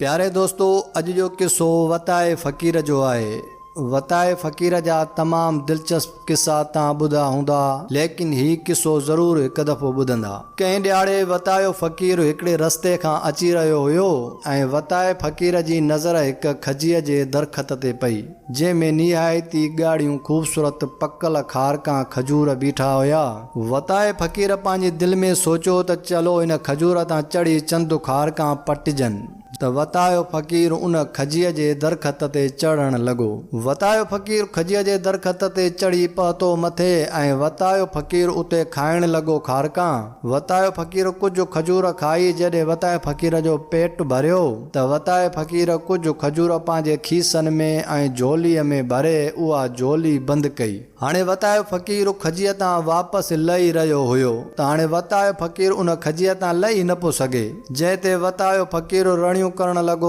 پياري دوستو اڄ جو قصو وتائي فقير جو آهي. وتائي فقير جا تمام دلچسپ قصا تان ٻڌا هوندا ليڪن هي قصو ضرور هڪ دفعو ٻڌندا. ڪنهن ڏهاڙي وتايو فقير هڪڙي رستي کان اچي رهيو هيو ۽ وتائي فقير جي نظر هڪ کجيء جي درخت تي پئي. جنهن ۾ نهايت ئي ڳاڙهيون خوبصورت پڪل کارڪان کجور بيٺا هيا. وتائي فقير پنهنجي دل ۾ سوچيو ته چلو ان کجور تان چڙهي چند کارڪان پٽجن ته وتايو فقير ان کجيء جي درخت تي چڙهڻ لڳو. وتايو فقير کجيء جي درخت تي چڙهي پهتو مٿي ۽ وتايو فقير اتي کائڻ لڳو کارڪان. وتايو فقير ڪجهه کجور کائي جڏهن وتايو فقير جو پيٽ ڀريو ته وتايو فقير ڪجهه کجور پنهنجي کيسن ۾ ۽ جهوليء ۾ ڀري اها جهولي بند ڪئي. هاڻي وتايو فقير کجيء تان واپس لهي رهيو هيو ته هاڻي وتايو فقير ان کجيء تان لهي نه پيو سگهي. جنهن تي وتايو فقير رڙيون ڪرڻ لڳو،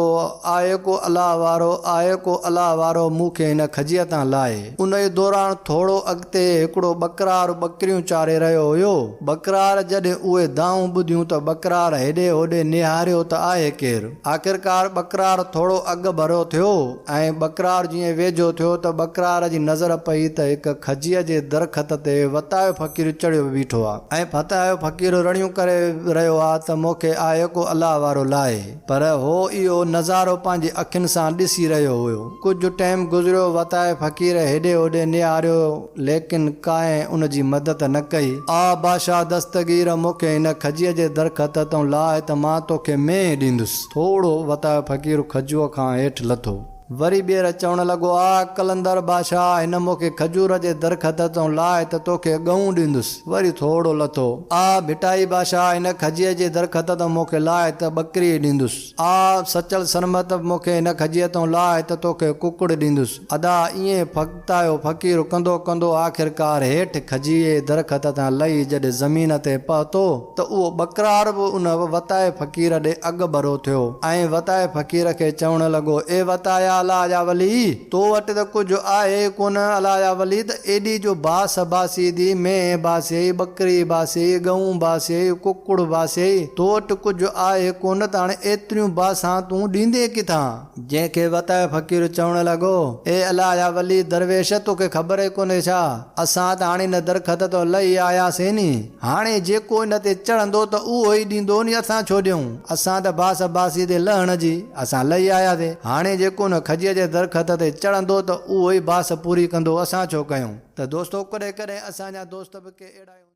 آهي ڪو الله وارو، آهي ڪو الله وارو مون کي هن کجيء تان لاهي. انهيء دوران ٿورو اڳتي هڪڙو ٻڪرار ٻڪريون چاري رهيو هيو. ٻڪرار جڏهن اهي دانهون ٻڌيون ته ٻڪرار هيڏي هوڏي نهاريو ته آهي ڪير؟ آخرڪار ٻڪرار ٿورو اڳ ڀرو ٿيو ۽ ٻڪرار جيئن ويجهو ٿيو ته ٻڪرار جي نظر پئي ته هڪ کجيء جي درخت تي وتايو فقير چڙهيو بيٺو آ ۽ فتايو فقير رڙيون ڪري رهيو آ ته مون کي آهي ڪو الله وارو لاهي. پر هو اهو نظارو پنهنجي اکين سان ڏسي رهيو هيو. ڪجهه ٽيم گذريو وتايو فقير هيڏي هوڏي نهاريو ليڪن ڪانء ان جي مدد نه ڪئي. آ بادشاهه دستگير، مون کي هن کجيء جي درخت تان لاهه ته مان توکي مينهن ڏيندس. ٿورو وتايو فقير کجوء کان هيٺ لٿو. وري ٻيهر چوڻ لڳو، آ قلندر بادشاهه، هن مون کي کجور جي درخت تان لاهه ته توکي ڳئون ڏيندس. وري ٿورو لٿو. آ ڀٽائي بادشاهه، هن کجيء جي درخت تان مون کي لاهه ته ٻڪري ڏيندس. آ سچل سرمت، مون کي هن کجيء تان لاهه ته توکي ڪڪڙ ڏيندس. ادا ائين ڦڪتايو فقير ڪندو ڪندو آخرڪار هيٺ کجيء درخت تان لهي جڏهن زمين تي پهتو ته اهو ٻڪرار به ان وتائي فقير ڏي اڳڀرو ٿيو ۽ وتائي فقير کي چوڻ لڳو، اي وتايا الله جا ولي! تو وٽ ته ڪجهه آهي ئي ڪونه، الله جا ولي ته ايڏي جو باس باسي ٿي، مينهن باسيئي، ٻڪري باسيئي، ڳئون باسيئي، ڪڪڙ باسيئي، تو وٽ ڪجهه آهي ڪونه ته هاڻي ايتريون باسان تون ڏيندين ڪٿان؟ جنهن کي وتايو فقير چوڻ لڳو، اي الله جا ولي درويش توکي خبر ئي ڪونهي ڇا؟ اسان ته هاڻي هن درخت تان لهي آياسين ني، هاڻي جيڪو ان تي چڙهندو ته اهو ئي ڏيندو ني اسان ڇو ڏيون؟ اسان ته باس باسي تي لهڻ جي اسان لهي آياسين، هاڻي جيڪو ان کجيء جي درخت تي چڙهندو ته اهو ئي باس پوري ڪندو اسان ڇو ڪيون؟ ته دوستو ڪڏهن ڪڏهن اسان جا دوست به ڪي اهڙا ئي هوندا.